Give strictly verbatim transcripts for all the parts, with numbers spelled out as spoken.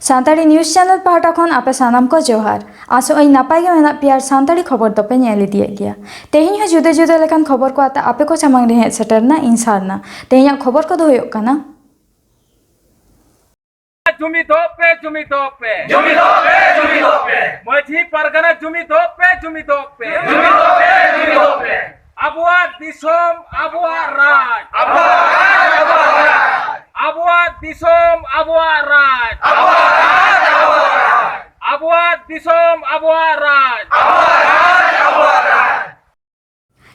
Santali news channel ᱯᱟᱦᱴᱟ ᱠᱷᱚᱱ ᱟᱯᱮ ᱥᱟᱱᱟᱢ ᱠᱚ ᱡᱚᱦᱟᱨ᱾ ᱟᱥᱚᱜ ᱟᱹᱧ ᱱᱟᱯᱟᱭ ᱜᱮ ᱢᱮᱱᱟᱜ ᱯᱮᱭᱟ ᱟᱨ ᱥᱟᱱᱛᱟᱲᱤ ᱠᱷᱚᱵᱚᱨ ᱫᱚᱯᱮ ᱧᱮᱞ ᱤᱫᱤᱭᱮᱫ ᱜᱮᱭᱟ᱾ ᱛᱮᱦᱮᱧ ᱦᱚᱸ ᱡᱩᱫᱟᱹ ᱡᱩᱫᱟᱹ ᱞᱮᱠᱟᱱ ᱠᱷᱚᱵᱚᱨ ᱠᱚ ᱟᱛᱮ ᱟᱯᱮ ᱠᱚ ᱥᱟᱢᱟᱝ ᱨᱮ ᱦᱮᱡ ᱥᱮᱴᱮᱨ ᱮᱱᱟ ᱤᱧ ᱥᱟᱨᱱᱟ᱾ ᱛᱮᱦᱮᱧᱟᱜ ᱠᱷᱚᱵᱚᱨ ᱠᱚᱫᱚ ᱦᱩᱭᱩᱜ ᱠᱟᱱᱟ, ᱡᱩᱢᱤᱫᱚᱜ ᱯᱮ, ᱡᱩᱢᱤᱫᱚᱜ ᱯᱮ᱾ ᱡᱩᱢᱤᱫᱚᱜ ᱯᱮ, ᱡᱩᱢᱤᱫᱚᱜ ᱯᱮ᱾ ᱢᱟᱹᱡᱷᱤ ᱯᱟᱨᱜᱟᱱᱟ ᱡᱩᱢᱤᱫᱚᱜ ᱯᱮ, ᱡᱩᱢᱤᱫᱚᱜ ᱯᱮ᱾ ᱡᱩᱢᱤᱫᱚᱜ ᱯᱮ, ᱡᱩᱢᱤᱫᱚᱜ ᱯᱮ᱾ ᱟᱵᱚᱣᱟᱜ ᱫᱤᱥᱚᱢ, ᱟᱵᱚᱣᱟᱜ ᱨᱟᱡᱽ᱾ ᱟᱵᱚᱣᱟᱜ ᱨᱟᱡᱽ, ᱟᱵᱚᱣᱟᱜ ᱨᱟᱡᱽ᱾ ᱟᱵᱚᱣᱟᱜ ᱫᱤᱥᱚᱢ, ᱟᱵᱚᱣᱟᱜ ᱨᱟᱡᱽ᱾ ᱟᱵᱚᱣᱟᱜ ᱨᱟᱡᱽ, ᱟᱵᱚᱣᱟᱜ ᱨᱟᱡᱽ᱾ ᱟᱵᱚᱣᱟᱜ ᱫᱤᱥᱚᱢ, ᱟᱵᱚᱣᱟᱜ ᱨᱟᱡᱽ᱾ ᱟᱵᱚᱣᱟᱜ ᱨᱟᱡᱽ, ᱟᱵᱚᱣᱟᱜ ᱨᱟᱡᱽ᱾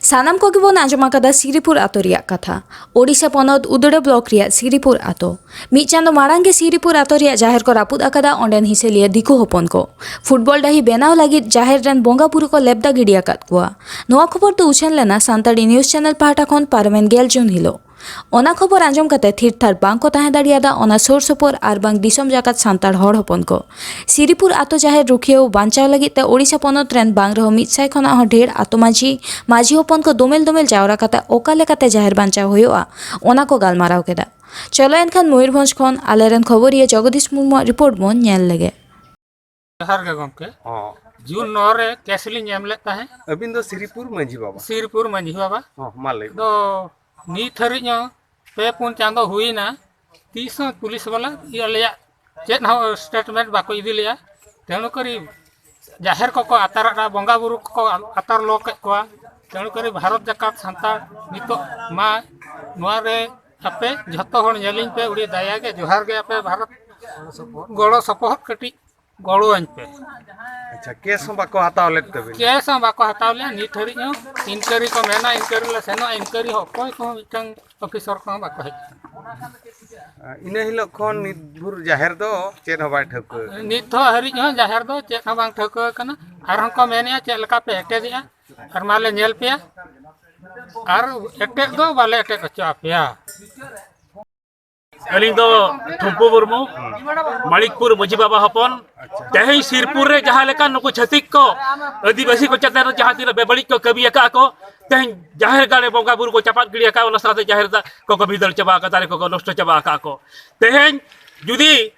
ᱥᱟᱱᱟᱢ ᱠᱚᱜᱮ ᱵᱚᱱ ᱟᱸᱡᱚᱢ ᱟᱠᱟᱫᱟ ᱥᱤᱨᱤᱯᱩᱨ ᱟᱛᱳ ᱨᱮᱭᱟᱜ ᱠᱟᱛᱷᱟ᱾ ᱳᱰᱤᱥᱟ ᱯᱚᱱᱚᱛ ᱩᱫᱽᱲᱟ ᱵᱞᱚᱠ ᱨᱮᱭᱟᱜ ᱥᱤᱨᱤᱯᱩᱨ ᱟᱛᱳ᱾ ᱢᱤᱫ ᱪᱟᱸᱫᱚ ᱢᱟᱲᱟᱝ ᱜᱮ ᱥᱤᱨᱤᱯᱩᱨ ᱟᱛᱳ ᱨᱮᱭᱟᱜ ᱡᱟᱦᱮᱨ ᱠᱚ ᱨᱟᱹᱯᱩᱫ ᱟᱠᱟᱫᱟ ᱚᱸᱰᱮᱱ ᱦᱤᱥᱟᱹᱞᱤᱭᱟᱹ ᱫᱤᱠᱩ ᱦᱚᱯᱚᱱ ᱠᱚ᱾ ᱯᱷᱩᱴᱵᱚᱞ ᱰᱟᱹᱦᱤ ᱵᱮᱱᱟᱣ ᱞᱟᱹᱜᱤᱫ ᱡᱟᱦᱮᱨ ᱨᱮᱱ ᱵᱚᱸᱜᱟ ᱵᱩᱨᱩ ᱠᱚ ᱞᱮᱵᱫᱟ ᱜᱤᱰᱤ ᱟᱠᱟᱫ ᱠᱚᱣᱟ᱾ ᱱᱚᱣᱟ ᱠᱷᱚᱵᱚᱨ ᱫᱚ ᱩᱪᱷᱟᱹᱱ ᱞᱮᱱᱟ ᱥᱟᱱᱛᱟᱲᱤ ᱱᱤᱭᱩᱡᱽ ᱪᱮᱱᱮᱞ ᱯᱟᱦᱴᱟ ᱠᱷᱚᱱ ᱯᱟᱨᱚᱢᱮᱱ ᱜᱮᱞ ᱡᱩᱱ ᱦᱤᱞᱳᱜ᱾ ᱚᱱᱟ ᱠᱷᱚᱵᱚᱨ ᱟᱸᱡᱚᱢ ᱠᱟᱛᱮ ᱛᱷᱤᱨ ᱛᱷᱟᱨ ᱵᱟᱝ ᱠᱚ ᱛᱟᱦᱮᱸ ᱫᱟᱲᱮᱭᱟᱫᱟ ᱚᱱᱟ ᱥᱩᱨ ᱥᱩᱯᱩᱨ ᱟᱨ ᱵᱟᱝ ᱫᱤᱥᱚᱢ ᱡᱟᱠᱟᱛ ᱥᱟᱱᱛᱟᱲ ᱦᱚᱲ ᱦᱚᱯᱚᱱ ᱠᱚ᱾ ᱥᱤᱨᱤᱯᱩᱨ ᱟᱛᱳ ᱡᱟᱦᱮᱨ ᱨᱩᱠᱷᱤᱭᱟᱹ ᱵᱟᱧᱪᱟᱣ ᱞᱟᱹᱜᱤᱫ ᱛᱮ ᱳᱰᱤᱥᱟ ᱯᱚᱱᱚᱛ ᱨᱮᱱ ᱵᱟᱝ ᱨᱮᱦᱚᱸ ᱢᱤᱫ ᱥᱟᱭ ᱠᱷᱚᱱᱟᱜ ᱦᱚᱸ ᱰᱷᱮᱨ ᱟᱛᱳ ᱢᱟᱹᱡᱷᱤ, ᱢᱟᱹᱡᱷᱤ ᱦᱚᱯᱚᱱ ᱠᱚ ᱫᱳᱢᱮᱞ ᱫᱳᱢᱮᱞ ᱡᱟᱣᱨᱟ ᱠᱟᱛᱮ ᱚᱠᱟ ᱞᱮᱠᱟᱛᱮ ᱡᱟᱦᱮᱨ ᱵᱟᱧᱪᱟᱣ ᱦᱩᱭᱩᱜᱼᱟ, ᱚᱱᱟ ᱠᱚ ᱜᱟᱞᱢᱟᱨᱟᱣ ᱠᱮᱫᱟ᱾ ᱪᱚᱞᱚ ᱮᱱᱠᱷᱟᱱ ᱢᱚᱭᱩᱨᱵᱷᱚᱸᱡᱽ ᱠᱷᱚᱱ ᱟᱞᱮᱨᱮᱱ ᱠᱷᱚᱵᱚᱨᱤᱭᱟᱹ ᱡᱚᱜᱚᱫᱤᱥ ᱢᱩᱨᱢᱩᱣᱟᱜ ᱨᱤᱯᱳᱨᱴ ᱵᱚᱱ ᱧᱮᱞ ᱞᱮᱜᱮ᱾ ᱡᱚᱦᱟᱨ ᱜᱮ ᱜᱚᱢᱠᱮ᱾ ᱦᱚᱸ᱾ ᱡᱩᱱ ᱱᱚ ᱨᱮ ᱠᱮᱥ ᱞᱤᱧ ᱮᱢ ᱞᱮᱫ ᱛᱟᱦᱮᱸᱫ᱾ ᱟᱹᱵᱤᱱ ᱫᱚ ᱥᱤᱨᱤᱯᱩᱨ ᱢᱟᱹᱡᱷᱤ ᱵᱟᱵᱟ? ᱥᱤᱨᱤᱯᱩᱨ ᱢᱟᱹᱡᱷᱤ ᱵᱟᱵᱟ᱾ ᱦᱚᱸ, ᱢᱟ ᱞᱟᱹᱭ ᱵᱤᱱ᱾ ᱫᱚ ᱱᱤᱛ ᱦᱟᱹᱨᱤᱡ ᱦᱚᱸ ᱯᱮ ᱯᱩᱱ ᱪᱟᱸᱫᱚ ᱦᱩᱭᱱᱟ, ᱛᱤᱥ ᱦᱚᱸ ᱯᱩᱞᱤᱥ ᱵᱟᱞᱟ ᱟᱞᱮᱭᱟᱜ ᱪᱮᱫ ᱦᱚᱸ ᱥᱴᱮᱴᱢᱮᱱᱴ ᱵᱟᱠᱚ ᱤᱫᱤ ᱞᱮᱜᱼᱟ᱾ ᱛᱮᱬᱩ ᱠᱚᱨᱤ ᱡᱟᱦᱮᱨ ᱠᱚᱠᱚ ᱟᱛᱟᱨᱟᱜᱼᱟ, ᱵᱚᱸᱜᱟ ᱵᱩᱨᱩ ᱠᱚᱠᱚ ᱟᱛᱟᱨ ᱞᱚ ᱠᱮᱫ ᱠᱚᱣᱟ᱾ ᱛᱮᱬᱩ ᱠᱚᱨᱤ ᱵᱷᱟᱨᱚᱛ ᱡᱟᱠᱟᱛ ᱥᱟᱱᱛᱟᱲ ᱱᱤᱛᱚᱜ ᱢᱟ ᱱᱚᱣᱟ ᱨᱮ ᱟᱯᱮ ᱡᱷᱚᱛᱚ ᱦᱚᱲ ᱧᱮᱞᱤᱧ ᱯᱮ, ᱟᱹᱰᱤ ᱫᱟᱭᱟ ᱜᱮ, ᱡᱚᱦᱟᱨ ᱜᱮ, ᱟᱯᱮ ᱵᱷᱟᱨᱚᱛ ᱜᱚᱲᱚ ᱥᱚᱯᱚᱦᱚᱫ ᱠᱟᱹᱴᱤᱡ ᱜᱚᱲᱚᱣᱟᱹᱧ ᱯᱮ᱾ ᱟᱪᱪᱷᱟ, ᱠᱮᱥ ᱦᱚᱸ ᱵᱟᱠᱚ ᱦᱟᱛᱟᱣ ᱞᱮᱫ ᱛᱟᱹᱵᱤᱱᱟ? ᱠᱮᱥ ᱦᱚᱸ ᱵᱟᱠᱚ ᱦᱟᱛᱟᱣ ᱞᱮᱫᱼᱟ᱾ ᱱᱤᱛ ᱦᱟᱹᱨᱤᱡ ᱦᱚᱸ ᱤᱱᱠᱣᱟᱭᱨᱤ ᱠᱚ ᱢᱮᱱᱟ, ᱤᱱᱠᱣᱟᱭᱨᱤ ᱞᱮ ᱥᱮᱱᱚᱜᱼᱟ, ᱤᱱᱠᱣᱟᱭᱨᱤ ᱦᱚᱸ ᱚᱠᱚᱭ ᱠᱚᱦᱚᱸ ᱢᱤᱫᱴᱟᱝ ᱚᱯᱷᱤᱥᱟᱨ ᱠᱚᱦᱚᱸ ᱵᱟᱠᱚ ᱦᱮᱡ ᱟᱠᱟᱱᱟ᱾ ᱤᱱᱟᱹ ᱦᱤᱞᱳᱜ ᱠᱷᱚᱱ ᱱᱤᱛ ᱵᱷᱳᱨ ᱡᱟᱦᱮᱨ ᱫᱚ ᱪᱮᱫ ᱦᱚᱸ ᱵᱟᱭ ᱴᱷᱟᱹᱣᱠᱟᱹ ᱟᱠᱟᱱᱟ? ᱱᱤᱛ ᱦᱚᱸ ᱦᱟᱹᱨᱤᱡ ᱦᱚᱸ ᱡᱟᱦᱮᱨ ᱫᱚ ᱪᱮᱫ ᱦᱚᱸ ᱵᱟᱝ ᱴᱷᱟᱹᱣᱠᱟᱹ ᱟᱠᱟᱱᱟ᱾ ᱟᱨᱦᱚᱸ ᱠᱚ ᱢᱮᱱᱮᱫᱼᱟ ᱪᱮᱫ ᱞᱮᱠᱟ ᱯᱮ ᱮᱴᱮᱫᱮᱜᱼᱟ, ᱟᱨ ᱢᱟᱞᱮ ᱧᱮᱞ ᱯᱮᱭᱟ, ᱟᱨ ᱮᱴᱮᱫ ᱫᱚ ᱵᱟᱞᱮ ᱮᱴᱮᱫ ᱦᱚᱪᱚ ᱟᱯᱮᱭᱟ᱾ ᱟᱹᱞᱤᱧ ᱫᱚ ᱴᱷᱩᱢᱯᱩ ᱢᱩᱨᱢᱩ, ᱢᱟᱬᱤᱠᱯᱩᱨ ᱢᱟᱹᱡᱷᱤ ᱵᱟᱵᱟ ᱦᱚᱯᱚᱱ᱾ ᱛᱮᱦᱮᱧ ᱥᱤᱨᱯᱩᱨ ᱨᱮ ᱡᱟᱦᱟᱸ ᱞᱮᱠᱟ ᱱᱩᱠᱩ ᱪᱷᱟᱹᱛᱤᱠ ᱠᱚ, ᱟᱹᱫᱤᱵᱟᱹᱥᱤ ᱠᱚ ᱪᱮᱛᱟᱱ ᱨᱮ ᱡᱟᱦᱟᱸ ᱛᱤᱱᱟᱹᱜ ᱵᱮᱵᱟᱹᱲᱤᱡ ᱠᱚ ᱠᱟᱹᱢᱤ ᱟᱠᱟᱫ ᱠᱚ, ᱛᱮᱦᱮᱧ ᱡᱟᱦᱮᱨ ᱜᱟᱲ ᱨᱮ ᱵᱚᱸᱜᱟ ᱵᱩᱨᱩ ᱠᱚ ᱪᱟᱯᱟᱫ ᱜᱤᱰᱤ ᱟᱠᱟᱫ, ᱚᱱᱟ ᱥᱟᱶᱛᱮ ᱡᱟᱦᱮᱨ ᱫᱟ-, ᱠᱚᱠᱚ ᱵᱷᱤᱸᱫᱟᱹᱲ ᱪᱟᱵᱟ ᱟᱠᱟᱫ, ᱫᱟᱨᱮ ᱠᱚᱠᱚ ᱱᱚᱥᱴᱚ ᱪᱟᱵᱟ ᱟᱠᱟᱫ ᱠᱚ᱾ ᱛᱮᱦᱮᱧ ᱡᱩᱫᱤ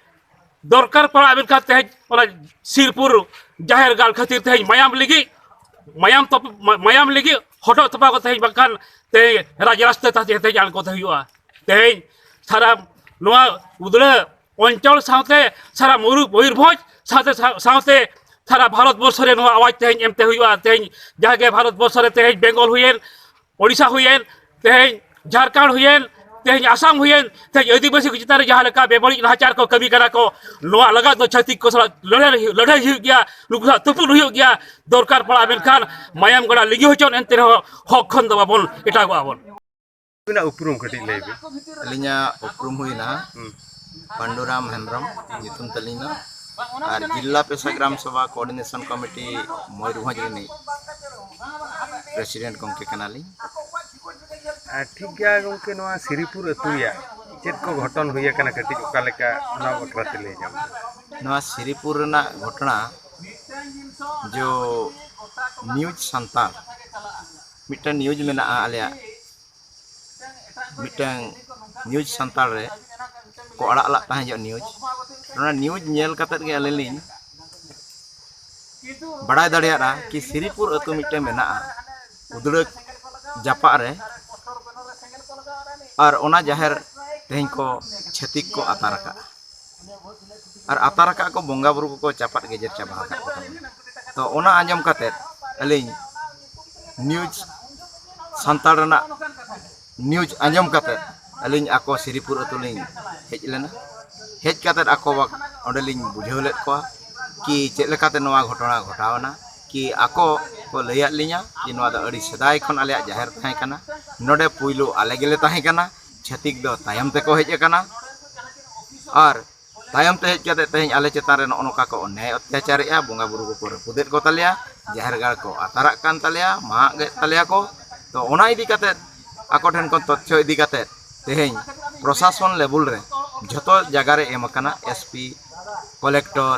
ᱫᱚᱨᱠᱟᱨ ᱯᱟᱲᱟᱜ ᱢᱮᱱᱠᱷᱟᱱ ᱛᱮᱦᱮᱧ ᱚᱱᱟ ᱥᱤᱨᱯᱩᱨ ᱡᱟᱦᱮᱨ ᱜᱟᱲ ᱠᱷᱟᱹᱛᱤᱨ ᱛᱮᱦᱮᱧ ᱢᱟᱭᱟᱢ ᱞᱟᱹᱜᱤᱫ, ᱢᱟᱭᱟᱢ ᱛᱚᱯ-, ᱢᱟ-, ᱢᱟᱭᱟᱢ ᱞᱟᱹᱜᱤᱫ ᱦᱚᱴᱚᱜ ᱛᱚᱯᱟ ᱠᱚ ᱛᱮᱦᱮᱧ ᱵᱟᱝᱠᱷᱟᱱ ᱛᱮᱦᱮᱧ ᱨᱟᱡᱽ ᱨᱟᱥᱛᱟ ᱛᱟᱦᱮᱸ ᱛᱮᱦᱮᱧ ᱟᱬᱜᱚ ᱛᱮ ᱦᱩᱭᱩᱜᱼᱟ᱾ ᱛᱮᱦᱮᱧ ᱥᱟᱨᱟ ᱱᱚᱣᱟ ᱩᱫᱽᱲᱟᱹ ᱚᱧᱪᱚᱞ ᱥᱟᱶᱛᱮ ᱥᱟᱨᱟ ᱢᱩᱨᱩ-, ᱢᱚᱭᱩᱨᱵᱷᱚᱸᱡᱽ ᱥᱟᱶᱛᱮ ᱥᱟ-, ᱥᱟᱶᱛᱮ ᱥᱟᱨᱟ ᱵᱷᱟᱨᱚᱛ ᱵᱚᱨᱥᱚ ᱨᱮ ᱱᱚᱣᱟ ᱟᱣᱟᱡᱽ ᱛᱮᱦᱮᱧ ᱮᱢ ᱛᱮ ᱦᱩᱭᱩᱜᱼᱟ᱾ ᱛᱮᱦᱮᱧ ᱡᱟᱦᱟᱸ ᱜᱮ ᱵᱷᱟᱨᱚᱛ ᱵᱚᱨᱥᱚ ᱨᱮ ᱛᱮᱦᱮᱧ ᱵᱮᱝᱜᱚᱞ ᱦᱩᱭᱮᱱ, ᱳᱰᱤᱥᱟ ᱦᱩᱭᱮᱱ, ᱛᱮᱦᱮᱧ ᱡᱷᱟᱲᱠᱷᱚᱸᱰ ᱦᱩᱭᱮᱱ, ᱛᱮᱦᱮᱧ ᱟᱥᱟᱢ ᱦᱩᱭᱮᱱ, ᱛᱮᱦᱮᱧ ᱟᱹᱫᱤᱵᱟᱹᱥᱤ ᱠᱚ ᱪᱮᱛᱟᱱ ᱨᱮ ᱡᱟᱦᱟᱸ ᱞᱮᱠᱟ ᱵᱮᱵᱟᱹᱲᱤᱡ ᱱᱟᱦᱟᱪᱟᱨ ᱠᱚ ᱠᱟᱹᱢᱤ ᱠᱟᱱᱟ ᱠᱚ, ᱱᱚᱣᱟ ᱞᱟᱜᱟᱫ ᱫᱚ ᱪᱷᱟᱹᱛᱤᱠ ᱠᱚ ᱥᱟᱞᱟᱜ ᱞᱟᱹᱲᱦᱟᱹᱭ ᱦᱩᱭᱩᱜ, ᱞᱟᱹᱲᱦᱟᱹᱭ ᱦᱩᱭᱩᱜ ᱜᱮᱭᱟ, ᱱᱩᱠᱩ ᱥᱟᱞᱟᱜ ᱛᱩᱯᱩᱫ ᱦᱩᱭᱩᱜ ᱜᱮᱭᱟ᱾ ᱫᱚᱨᱠᱟᱨ ᱯᱟᱲᱟᱜ ᱢᱮᱱᱠᱷᱟᱱ ᱢᱟᱭᱟᱢ ᱜᱟᱰᱟ ᱞᱤᱸᱜᱤ ᱦᱚᱪᱚᱱ, ᱮᱱᱛᱮ ᱨᱮᱦᱚᱸ ᱦᱚᱠ ᱠᱷᱚᱱ ᱫᱚ ᱵᱟᱵᱚᱱ ᱮᱴᱟᱜᱚᱜᱼᱟ ᱵᱚᱱ᱾ ᱟᱹᱵᱤᱱᱟᱜ ᱩᱯᱨᱩᱢ ᱠᱟᱹᱴᱤᱡ ᱞᱟᱹᱭ ᱵᱤᱱ᱾ ᱟᱹᱞᱤᱧᱟᱜ ᱩᱯᱨᱩᱢ ᱦᱩᱭᱱᱟ ᱦᱩᱸ᱾ ᱯᱟᱱᱰᱩᱨᱟᱢ ᱦᱮᱢᱵᱨᱚᱢ ᱧᱩᱛᱩᱢ ᱛᱟᱹᱞᱤᱧ ᱫᱚ, ᱟᱨ ᱡᱤᱞᱟ ᱯᱮᱥᱟ ᱜᱨᱟᱢ ᱥᱚᱵᱷᱟ ᱠᱳᱚᱨᱰᱤᱱᱮᱥᱚᱱ ᱠᱚᱢᱤᱴᱤ ᱢᱚᱭᱩᱨᱵᱷᱚᱸᱡᱽ ᱨᱤᱱᱤᱡ ᱯᱨᱮᱥᱤᱰᱮᱱᱴ ᱜᱚᱢᱠᱮ ᱠᱟᱱᱟᱞᱤᱧ᱾ ᱟᱨ ᱴᱷᱤᱠ ᱜᱮᱭᱟ ᱜᱚᱢᱠᱮ, ᱱᱚᱣᱟ ᱥᱤᱨᱤᱯᱩᱨ ᱟᱹᱛᱩ ᱨᱮᱭᱟᱜ ᱪᱮᱫ ᱠᱚ ᱜᱷᱚᱴᱚᱱ ᱦᱩᱭ ᱟᱠᱟᱱᱟ, ᱠᱟᱹᱴᱤᱡ ᱚᱠᱟ ᱞᱮᱠᱟ, ᱚᱱᱟ ᱵᱟᱠᱷᱨᱟ ᱛᱮ ᱞᱟᱹᱭ ᱧᱟᱢ ᱵᱤᱱ᱾ ᱱᱚᱣᱟ ᱥᱤᱨᱤᱯᱩᱨ ᱨᱮᱱᱟᱜ ᱜᱷᱚᱴᱚᱱᱟ ᱡᱚ ᱱᱤᱭᱩᱡᱽ ᱥᱟᱱᱛᱟᱲ, ᱢᱤᱫᱴᱟᱝ ᱱᱤᱭᱩᱡᱽ ᱢᱮᱱᱟᱜᱼᱟ ᱟᱞᱮᱭᱟᱜ, ᱢᱤᱫᱴᱟᱝ ᱱᱤᱭᱩᱡᱽ ᱥᱟᱱᱛᱟᱲ ᱨᱮ ᱠᱚ ᱟᱲᱟᱜ ᱞᱟᱜ ᱛᱟᱦᱮᱸ ᱡᱚᱜ ᱱᱤᱭᱩᱡᱽ᱾ ᱚᱱᱟ ᱱᱤᱭᱩᱡᱽ ᱧᱮᱞ ᱠᱟᱛᱮᱫ ᱜᱮ ᱟᱹᱞᱤᱧ ᱞᱤᱧ ᱵᱟᱲᱟᱭ ᱫᱟᱲᱮᱭᱟᱜᱼᱟ ᱠᱤ ᱥᱤᱨᱤᱯᱩᱨ ᱟᱹᱛᱩ ᱢᱤᱫᱴᱟᱝ ᱢᱮᱱᱟᱜᱼᱟ ᱩᱫᱽᱲᱟᱹ ᱡᱟᱯᱟᱜ ᱨᱮ, ᱟᱨ ᱚᱱᱟ ᱡᱟᱦᱮᱨ ᱛᱮᱦᱮᱧ ᱠᱚ ᱪᱷᱟᱹᱛᱤᱠ ᱠᱚ ᱟᱛᱟᱨ ᱟᱠᱟᱫᱼᱟ᱾ ᱟᱨ ᱟᱛᱟᱨ ᱟᱠᱟᱫ ᱠᱚ ᱵᱚᱸᱜᱟ ᱵᱩᱨᱩ ᱠᱚᱠᱚ ᱪᱟᱯᱟᱫ ᱜᱮᱡᱮᱨ ᱪᱟᱵᱟ ᱟᱠᱟᱫ ᱠᱚ ᱛᱟᱵᱚᱱᱟ᱾ ᱛᱚ ᱚᱱᱟ ᱟᱸᱡᱚᱢ ᱠᱟᱛᱮᱫ ᱟᱹᱞᱤᱧ ᱱᱤᱭᱩᱡᱽ ᱥᱟᱱᱛᱟᱲ ᱨᱮᱱᱟᱜ ᱱᱤᱭᱩᱡᱽ ᱟᱸᱡᱚᱢ ᱠᱟᱛᱮᱫ ᱟᱹᱞᱤᱧ ᱟᱠᱚ ᱥᱤᱨᱤᱯᱩᱨ ᱟᱹᱛᱩ ᱞᱤᱧ ᱦᱮᱡ ᱞᱮᱱᱟ᱾ ᱦᱮᱡ ᱠᱟᱛᱮᱫ ᱟᱠᱚ ᱚᱸᱰᱮᱞᱤᱧ ᱵᱩᱡᱷᱟᱹᱣ ᱞᱮᱫ ᱠᱚᱣᱟ ᱠᱤ ᱪᱮᱫ ᱞᱮᱠᱟᱛᱮ ᱱᱚᱣᱟ ᱜᱷᱚᱴᱚᱱᱟ ᱜᱷᱚᱴᱟᱣ ᱮᱱᱟ, ᱠᱤ ᱟᱠᱚ ᱠᱚ ᱞᱟᱹᱭᱟᱫ ᱞᱤᱧᱟ ᱠᱤ ᱱᱚᱣᱟ ᱫᱚ ᱟᱹᱰᱤ ᱥᱮᱫᱟᱭ ᱠᱷᱚᱱ ᱟᱞᱮᱭᱟᱜ ᱡᱟᱦᱮᱨ ᱛᱟᱦᱮᱸ ᱠᱟᱱᱟ, ᱱᱚᱰᱮ ᱯᱩᱭᱞᱩ ᱟᱞᱮ ᱜᱮᱞᱮ ᱛᱟᱦᱮᱸ ᱠᱟᱱᱟ, ᱪᱷᱟᱹᱛᱤᱠ ᱫᱚ ᱛᱟᱭᱚᱢ ᱛᱮᱠᱚ ᱦᱮᱡ ᱟᱠᱟᱱᱟ᱾ ᱟᱨ ᱛᱟᱭᱚᱢ ᱛᱮ ᱦᱮᱡ ᱠᱟᱛᱮ ᱛᱮᱦᱮᱧ ᱟᱞᱮ ᱪᱮᱛᱟᱱ ᱨᱮ ᱱᱚᱜᱼᱚ ᱱᱚᱝᱠᱟ ᱠᱚ ᱚᱱᱱᱭᱟᱭ ᱚᱛᱛᱟᱪᱟᱨᱮᱜᱼᱟ, ᱵᱚᱸᱜᱟ ᱵᱩᱨᱩ ᱠᱚᱠᱚ ᱨᱟᱹᱯᱩᱫᱮᱫ ᱠᱚ ᱛᱟᱞᱮᱭᱟ, ᱡᱟᱦᱮᱨ ᱜᱟᱲ ᱠᱚ ᱟᱛᱟᱨᱟᱜ ᱠᱟᱱ ᱛᱟᱞᱮᱭᱟ, ᱢᱟᱜ ᱮᱫ ᱛᱟᱞᱮᱭᱟ ᱠᱚ᱾ ᱛᱚ ᱚᱱᱟ ᱤᱫᱤ ᱠᱟᱛᱮ ᱟᱠᱚ ᱴᱷᱮᱱ ᱠᱷᱚᱱ ᱛᱚᱛᱛᱷᱚ ᱤᱫᱤ ᱠᱟᱛᱮ ᱛᱮᱦᱮᱧ ᱯᱨᱚᱥᱟᱥᱚᱱ ᱞᱮᱵᱮᱞ ᱨᱮ ᱡᱷᱚᱛᱚ ᱡᱟᱭᱜᱟ ᱨᱮ ᱮᱢ ᱟᱠᱟᱱᱟ, S P, collector,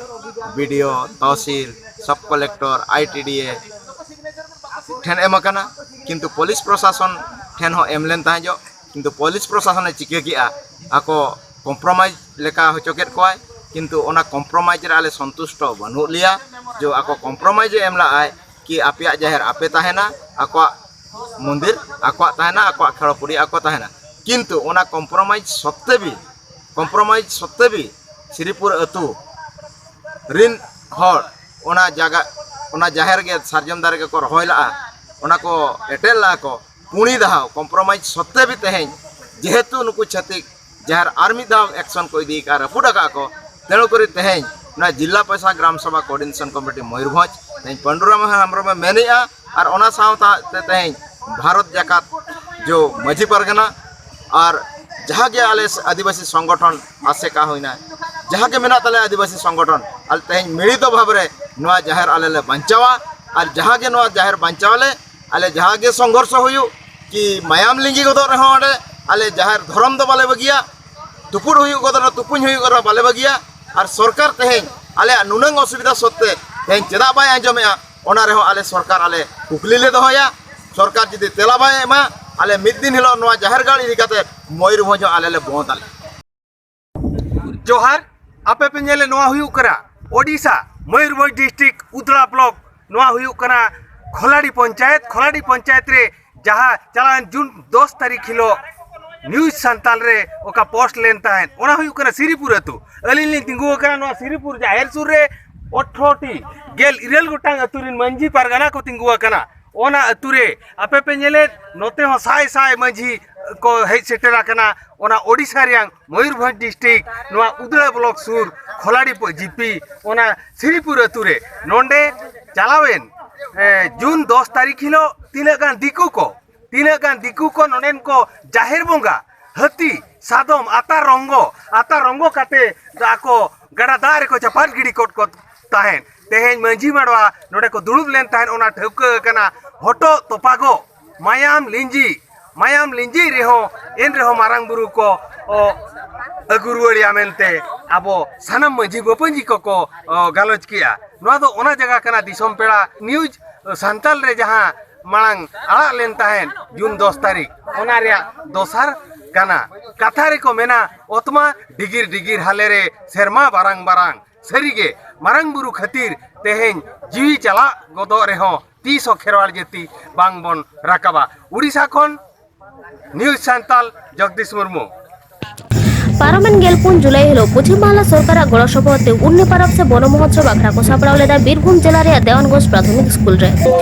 B D O, tehsil, ᱥᱟᱵ ᱠᱚᱞᱮᱠᱴᱚᱨ, ᱟᱭ ᱴᱤ ᱰᱤ ᱮ ᱴᱷᱮᱱ ᱮᱢ ᱟᱠᱟᱱᱟ, ᱠᱤᱱᱛᱩ ᱯᱩᱞᱤᱥ ᱯᱨᱚᱥᱟᱥᱚᱱ ᱴᱷᱮᱱ ᱦᱚᱸ ᱮᱢ ᱞᱮᱱ ᱛᱟᱦᱮᱸ ᱡᱚᱜ, ᱠᱤᱱᱛᱩ ᱯᱩᱞᱤᱥ ᱯᱨᱚᱥᱟᱥᱚᱱᱮ ᱪᱤᱠᱟᱹ ᱠᱮᱜᱼᱟ, ᱟᱠᱚ ᱠᱚᱢᱯᱨᱳᱢᱟᱭᱤᱡᱽ ᱞᱮᱠᱟ ᱦᱚᱪᱚ ᱠᱮᱫ ᱠᱚᱣᱟᱭ᱾ ᱠᱤᱱᱛᱩ ᱚᱱᱟ ᱠᱚᱢᱯᱨᱳᱢᱟᱭᱤᱡᱽ ᱨᱮ ᱟᱞᱮ ᱥᱚᱱᱛᱩᱥᱴᱚ ᱵᱟᱹᱱᱩᱜ ᱞᱮᱭᱟ᱾ ᱡᱮ ᱟᱠᱚ ᱠᱚᱢᱯᱨᱳᱢᱟᱭᱤᱡᱽ ᱮ ᱮᱢ ᱞᱟᱜᱼᱟᱭ ᱠᱤ ᱟᱯᱮᱭᱟᱜ ᱡᱟᱦᱮᱨ ᱟᱯᱮ ᱛᱟᱦᱮᱱᱟ, ᱟᱠᱚᱣᱟᱜ ᱢᱚᱱᱫᱤᱨ ᱟᱠᱚᱣᱟᱜ ᱛᱟᱦᱮᱱᱟ, ᱟᱠᱚᱣᱟᱜ ᱠᱷᱮᱲᱚ ᱯᱩᱲᱤ ᱟᱠᱚ ᱛᱟᱦᱮᱱᱟ᱾ ᱠᱤᱱᱛᱩ ᱚᱱᱟ ᱠᱚᱢᱯᱨᱳᱢᱟᱭᱤᱡᱽ ᱥᱚᱛᱛᱮ ᱵᱤ ᱠᱚᱢᱯᱨᱳᱢᱟᱭᱤᱡᱽ ᱥᱚᱛᱛᱮ ᱵᱤ ᱥᱤᱨᱤᱯᱩᱨ ᱟᱹᱛᱩ ᱨᱤᱱ ᱦᱚᱲ ᱚᱱᱟ ᱡᱟᱭᱜᱟ, ᱚᱱᱟ ᱡᱟᱦᱮᱨ ᱜᱮ ᱥᱟᱨᱡᱚᱢ ᱫᱟᱨᱮ ᱜᱮᱠᱚ ᱨᱚᱦᱚᱭ ᱞᱟᱜᱼᱟ, ᱚᱱᱟ ᱠᱚ ᱮᱴᱮᱫ ᱞᱟᱜᱼᱟ ᱠᱚ᱾ ᱯᱩᱱᱤ ᱫᱷᱟᱣ ᱠᱚᱢᱯᱨᱳᱢᱟᱭᱤᱡᱽ ᱥᱚᱛᱛᱮ ᱵᱤ ᱛᱮᱦᱮᱧ ᱡᱮᱦᱮᱛᱩ ᱱᱩᱠᱩ ᱪᱷᱟᱹᱛᱤᱠ ᱡᱟᱦᱮᱨ ᱟᱨ ᱢᱤᱫ ᱫᱷᱟᱣ ᱮᱠᱥᱚᱱ ᱠᱚ ᱤᱫᱤ ᱠᱟᱜᱼᱟ, ᱨᱟᱹᱯᱩᱫ ᱟᱠᱟᱫ ᱠᱚ, ᱛᱮᱬᱩ ᱠᱚᱨᱮ ᱛᱮᱦᱮᱧ ᱱᱚᱣᱟ ᱡᱤᱞᱟ ᱯᱚᱭᱥᱟ ᱜᱨᱟᱢ ᱥᱚᱵᱷᱟ ᱠᱳᱚᱨᱰᱤᱱᱮᱥᱚᱱ ᱠᱚᱢᱤᱴᱤ ᱢᱚᱭᱩᱨᱵᱷᱚᱸᱡᱽ ᱛᱮᱦᱮᱧ ᱯᱟᱹᱱᱰᱩᱨᱟᱢ ᱦᱮᱢᱵᱨᱚᱢ ᱮ ᱢᱮᱱᱮᱜᱼᱟ᱾ ᱟᱨ ᱚᱱᱟ ᱥᱟᱶᱛᱮ ᱛᱮᱦᱮᱧ ᱵᱷᱟᱨᱚᱛ ᱡᱟᱠᱟᱛ ᱡᱚ ᱢᱟᱹᱡᱷᱤ ᱯᱟᱨᱜᱟᱱᱟ ᱟᱨ ᱡᱟᱦᱟᱸ ᱜᱮ ᱟᱞᱮ ᱟᱹᱫᱤᱵᱟᱹᱥᱤ ᱥᱚᱝᱜᱚᱴᱷᱚᱱ ᱟᱥᱮᱠᱟ ᱦᱩᱭᱱᱟ, ᱡᱟᱦᱟᱸ ᱜᱮ ᱢᱮᱱᱟᱜ ᱛᱟᱞᱮᱭᱟ ᱟᱹᱫᱤᱵᱟᱹᱥᱤ ᱥᱚᱝᱜᱚᱴᱷᱚᱱ, ᱟᱞᱮ ᱛᱮᱦᱮᱧ ᱢᱤᱲᱤᱛᱚ ᱵᱷᱟᱵᱽ ᱨᱮ ᱱᱚᱣᱟ ᱡᱟᱦᱮᱨ ᱟᱞᱮ ᱞᱮ ᱵᱟᱧᱪᱟᱣᱟ᱾ ᱟᱨ ᱡᱟᱦᱟᱸ ᱜᱮ ᱱᱚᱣᱟ ᱡᱟᱦᱮᱨ ᱵᱟᱧᱪᱟᱣ ᱟᱞᱮ, ᱟᱞᱮ ᱡᱟᱦᱟᱸ ᱜᱮ ᱥᱚᱝᱜᱷᱚᱨᱥᱚ ᱦᱩᱭᱩᱜ ᱠᱤ ᱢᱟᱭᱟᱢ ᱞᱤᱸᱜᱤ ᱜᱚᱫᱚᱜ ᱨᱮᱦᱚᱸ ᱚᱸᱰᱮ ᱟᱞᱮ ᱡᱟᱦᱮᱨ ᱫᱷᱚᱨᱚᱢ ᱫᱚ ᱵᱟᱞᱮ ᱵᱟᱹᱜᱤᱭᱟ, ᱛᱩᱯᱩᱫ ᱦᱩᱭᱩᱜ ᱜᱚᱫᱚᱜ ᱨᱮᱦᱚᱸ, ᱛᱩᱯᱩᱧ ᱦᱩᱭᱩᱜ ᱨᱮᱦᱚᱸ ᱵᱟᱞᱮ ᱵᱟᱹᱜᱤᱭᱟ᱾ ᱟᱨ ᱥᱚᱨᱠᱟᱨ ᱛᱮᱦᱮᱧ ᱟᱞᱮᱭᱟᱜ ᱱᱩᱱᱟᱹᱝ ᱚᱥᱩᱵᱤᱫᱷᱟ ᱥᱚᱛᱛᱮ ᱛᱮᱦᱮᱧ ᱪᱮᱫᱟᱜ ᱵᱟᱭ ᱟᱸᱡᱚᱢᱮᱜᱼᱟ, ᱚᱱᱟ ᱨᱮᱦᱚᱸ ᱟᱞᱮ ᱥᱚᱨᱠᱟᱨ ᱟᱞᱮ ᱠᱩᱠᱞᱤ ᱞᱮ ᱫᱚᱦᱚᱭᱟ᱾ ᱥᱚᱨᱠᱟᱨ ᱡᱩᱫᱤ ᱛᱮᱞᱟ ᱵᱟᱭ ᱮᱢᱟ, ᱟᱞᱮ ᱢᱤᱫ ᱫᱤᱱ ᱦᱤᱞᱳᱜ ᱱᱚᱣᱟ ᱡᱟᱦᱮᱨ ᱜᱟᱲ ᱤᱫᱤ ᱠᱟᱛᱮ ᱢᱚᱭᱩᱨᱵᱷᱚᱸᱡᱽ ᱦᱚᱸ ᱟᱞᱮ ᱞᱮ ᱵᱚᱸᱫ ᱟᱞᱮ᱾ ᱡᱚᱦᱟᱨ, ᱟᱯᱮ ᱯᱮ ᱧᱮᱞᱮᱫ ᱱᱚᱣᱟ ᱦᱩᱭᱩᱜ ᱠᱟᱱᱟ ᱳᱰᱤᱥᱟ, ᱢᱚᱭᱩᱨᱵᱷᱚᱸᱡᱽ ᱰᱤᱥᱴᱨᱤᱠᱴ, ᱩᱫᱽᱲᱟ ᱵᱞᱚᱠ᱾ ᱱᱚᱣᱟ ᱦᱩᱭᱩᱜ ᱠᱟᱱᱟ ᱠᱷᱚᱞᱟᱰᱤ ᱯᱚᱧᱪᱟᱭᱮᱛ᱾ ᱠᱷᱚᱞᱟᱰᱤ ᱯᱚᱧᱪᱟᱭᱮᱛ ᱨᱮ ᱡᱟᱦᱟᱸ ᱪᱟᱞᱟᱣᱮᱱ ᱡᱩᱱ ᱫᱚᱥ ᱛᱟᱹᱨᱤᱠᱷ ᱦᱤᱞᱳᱜ ᱱᱤᱭᱩᱡᱽ ᱥᱟᱱᱛᱟᱞ ᱨᱮ ᱚᱠᱟ ᱯᱳᱥᱴ ᱞᱮᱱ ᱛᱟᱦᱮᱸᱫ, ᱚᱱᱟ ᱦᱩᱭᱩᱜ ᱠᱟᱱᱟ ᱥᱤᱨᱤᱯᱩᱨ ᱟᱹᱛᱩ᱾ ᱟᱹᱞᱤᱧ ᱞᱤᱧ ᱛᱤᱸᱜᱩ ᱟᱠᱟᱱᱟ ᱱᱚᱣᱟ ᱥᱤᱨᱤᱯᱩᱨ ᱡᱟᱦᱮᱨ ᱥᱩᱨ ᱨᱮ᱾ ᱟᱴᱷᱨᱚ ᱴᱤ, ᱜᱮᱞ ᱤᱨᱟᱹᱞ ᱜᱚᱴᱟᱝ ᱟᱹᱛᱩ ᱨᱮᱱ ᱢᱟᱹᱡᱷᱤ ᱯᱟᱨᱜᱟᱱᱟ ᱠᱚ ᱛᱤᱸᱜᱩ ᱟᱠᱟᱱᱟ᱾ ᱚᱱᱟ ᱟᱹᱛᱩ ᱨᱮ ᱟᱯᱮ ᱯᱮ ᱧᱮᱞᱮᱫ, ᱱᱚᱛᱮ ᱦᱚᱸ ᱥᱟᱭ ᱥᱟᱭ ᱢᱟᱹᱡᱷᱤ ᱠᱚ ᱦᱮᱡ ᱥᱮᱴᱮᱨ ᱟᱠᱟᱱᱟ᱾ ᱚᱱᱟ ᱳᱰᱤᱥᱟ ᱨᱮᱭᱟᱝ ᱢᱚᱭᱩᱨᱵᱷᱚᱸᱡᱽ ᱰᱤᱥᱴᱨᱤᱠᱴ, ᱱᱚᱣᱟ ᱩᱫᱽᱲᱟ ᱵᱞᱚᱠ ᱥᱩᱨ ᱠᱷᱚᱞᱟᱰᱤ ᱯᱚ-, ᱡᱤᱯᱤ, ᱚᱱᱟ ᱥᱤᱨᱤᱯᱩᱨ ᱟᱹᱛᱩ ᱨᱮ ᱱᱚᱰᱮ ᱪᱟᱞᱟᱣᱮᱱ, ᱮ, ᱡᱩᱱ ᱫᱚᱥ ᱛᱟᱹᱨᱤᱠᱷ ᱦᱤᱞᱳᱜ ᱛᱤᱱᱟᱹᱜ ᱜᱟᱱ ᱫᱤᱠᱩ ᱠᱚ, ᱛᱤᱱᱟᱹᱜ ᱜᱟᱱ ᱫᱤᱠᱩ ᱠᱚ ᱱᱚᱰᱮᱱ ᱠᱚ ᱡᱟᱦᱮᱨ ᱵᱚᱸᱜᱟ, ᱦᱟᱹᱛᱤ, ᱥᱟᱫᱚᱢ, ᱟᱛᱟᱨ ᱨᱚᱝᱜᱚ, ᱟᱛᱟᱨ ᱨᱚᱝᱜᱚ ᱠᱟᱛᱮ ᱟᱠᱚ ᱜᱟᱰᱟ ᱫᱟᱜ ᱨᱮᱠᱚ ᱪᱟᱯᱟᱫ ᱜᱤᱰᱤ ᱠᱚᱫ ᱠᱚ ᱛᱟᱦᱮᱸᱫ᱾ ᱛᱮᱦᱮᱧ ᱢᱟᱹᱡᱷᱤ ᱢᱟᱰᱣᱟ ᱱᱚᱰᱮ ᱠᱚ ᱫᱩᱲᱩᱵ ᱞᱮᱱ ᱛᱟᱦᱮᱸᱫ, ᱚᱱᱟ ᱴᱷᱟᱹᱣᱠᱟᱹ ᱟᱠᱟᱱᱟ᱾ ᱦᱚᱴᱚᱜ ᱛᱚᱯᱟᱜᱚᱜ, ᱢᱟᱭᱟᱢ ᱞᱤᱸᱡᱤ, ᱢᱟᱭᱟᱢ ᱞᱤᱸᱡᱤ ᱨᱮᱦᱚᱸ, ᱮᱱ ᱨᱮᱦᱚᱸ ᱢᱟᱨᱟᱝ ᱵᱩᱨᱩ ᱠᱚ, ᱚ, ᱟᱹᱜᱩ ᱨᱩᱣᱟᱹᱲᱮᱭᱟ ᱢᱮᱱᱛᱮ ᱟᱵᱚ ᱥᱟᱱᱟᱢ ᱢᱟᱹᱡᱷᱤ ᱢᱟᱹᱯᱟᱹᱧᱡᱤ ᱠᱚᱠᱚ, ᱚ, ᱜᱟᱞᱚᱪ ᱠᱮᱜᱼᱟ᱾ ᱱᱚᱣᱟ ᱫᱚ ᱚᱱᱟ ᱡᱟᱭᱜᱟ ᱠᱟᱱᱟ, ᱫᱤᱥᱚᱢ ᱯᱮᱲᱟ ᱱᱤᱭᱩᱡᱽ ᱥᱟᱱᱛᱟᱞ ᱨᱮ ᱡᱟᱦᱟᱸ ᱢᱟᱲᱟᱝ ᱟᱲᱟᱜ ᱞᱮᱱ ᱛᱟᱦᱮᱸᱫ ᱡᱩᱱ ᱫᱚᱥ ᱛᱟᱹᱨᱤᱠᱷ, ᱚᱱᱟ ᱨᱮᱭᱟᱜ ᱫᱚᱥᱟᱨ ᱠᱟᱱᱟ᱾ ᱠᱟᱛᱷᱟ ᱨᱮᱠᱚ ᱢᱮᱱᱟ, ᱚᱛᱢᱟ ᱰᱤᱜᱤᱨ ᱰᱤᱜᱤᱨ ᱦᱟᱞᱮ ᱨᱮ, ᱥᱮᱨᱢᱟ ᱵᱟᱨᱟᱝ ᱵᱟᱨᱟᱝ᱾ ᱥᱟᱹᱨᱤᱜᱮ, ᱢᱟᱨᱟᱝ ᱵᱩᱨᱩ ᱠᱷᱟᱹᱛᱤᱨ ᱛᱮᱦᱮᱧ ᱡᱤᱣᱤ ᱪᱟᱞᱟᱜ ᱜᱚᱫᱚᱜ ᱨᱮᱦᱚᱸ, ᱛᱤᱥ ᱦᱚᱸ ᱠᱷᱮᱨᱣᱟᱲ ᱡᱟᱹᱛᱤ ᱵᱟᱝ ᱵᱚᱱ ᱨᱟᱠᱟᱵᱟ᱾ ᱩᱲᱤᱥᱥᱟ ᱠᱷᱚᱱ ᱱᱤᱭᱩᱡᱽ ᱥᱟᱱᱛᱟᱞ, ᱡᱚᱜᱽᱫᱤᱥ ᱢᱩᱨᱢᱩ᱾ ᱯᱟᱨᱚᱢᱮᱱ ᱜᱮᱞ ᱯᱩᱱ ᱡᱩᱞᱟᱭ ᱦᱤᱞᱳᱜ ᱯᱚᱪᱷᱤᱢ ᱵᱟᱝᱞᱟ ᱥᱚᱨᱠᱟᱨᱟᱜ ᱜᱚᱲᱚ ᱥᱚᱯᱚᱦᱚᱫ ᱛᱮ ᱩᱨᱱᱤ ᱯᱟᱨᱟᱵᱽ ᱥᱮ ᱵᱚᱱᱚ ᱢᱚᱦᱚᱛᱥᱚᱵ ᱟᱠᱷᱲᱟ ᱠᱚ ᱥᱟᱯᱲᱟᱣ ᱞᱮᱫᱟ ᱵᱤᱨᱵᱷᱩᱢ ᱡᱮᱞᱟ ᱨᱮᱭᱟᱜ ᱫᱮᱣᱟᱱᱜᱚᱸᱡᱽ ᱯᱨᱟᱛᱷᱚᱢᱤᱠ ᱥᱠᱩᱞ ᱨᱮ᱾